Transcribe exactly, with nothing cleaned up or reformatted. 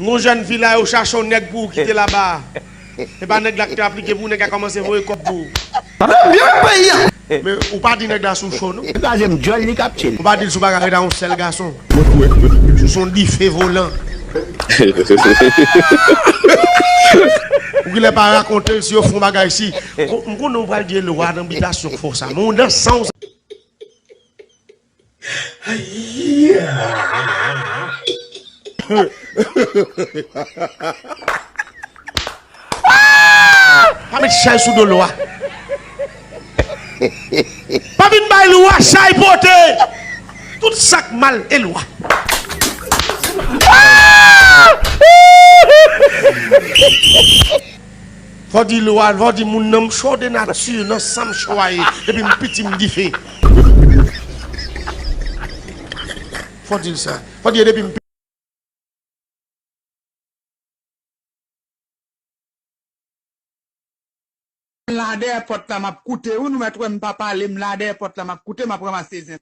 Gon jèn fi la, yo chache yon nèg pou ou kite laba. E pa nèg la ki te aplike pou ou, nèg la kòmanse voye kòb pou ou. Papa m byen peyi a. Men ou pa di nèg la sou cho, non. Li kraze m dyòl, li k ap tchil. Ou pa di l si w pa ka rete a yon sèl gason. Ou se yon dife volan. Ou genlè pa rakonte l si yo fè yon bagay si. Ko-, m konnen ou pral di e lwa nan bitasyon k fè w sa. Men w nan san w sa. Pa met chay sou do lwa. Pa vin bay lwa chay pote. Tout sa k mal e lwa. Fò di lwa, fò di moun nan m cho de nati, nan san m cho a ye, depi m piti m dife. Fò di l sa. Fò di depi m M la dèyè pòt la, m ap koute. Wi, nou mèt wè m pa pale, m la dèyè pòt la, m ap koute, m ap ranmase zen.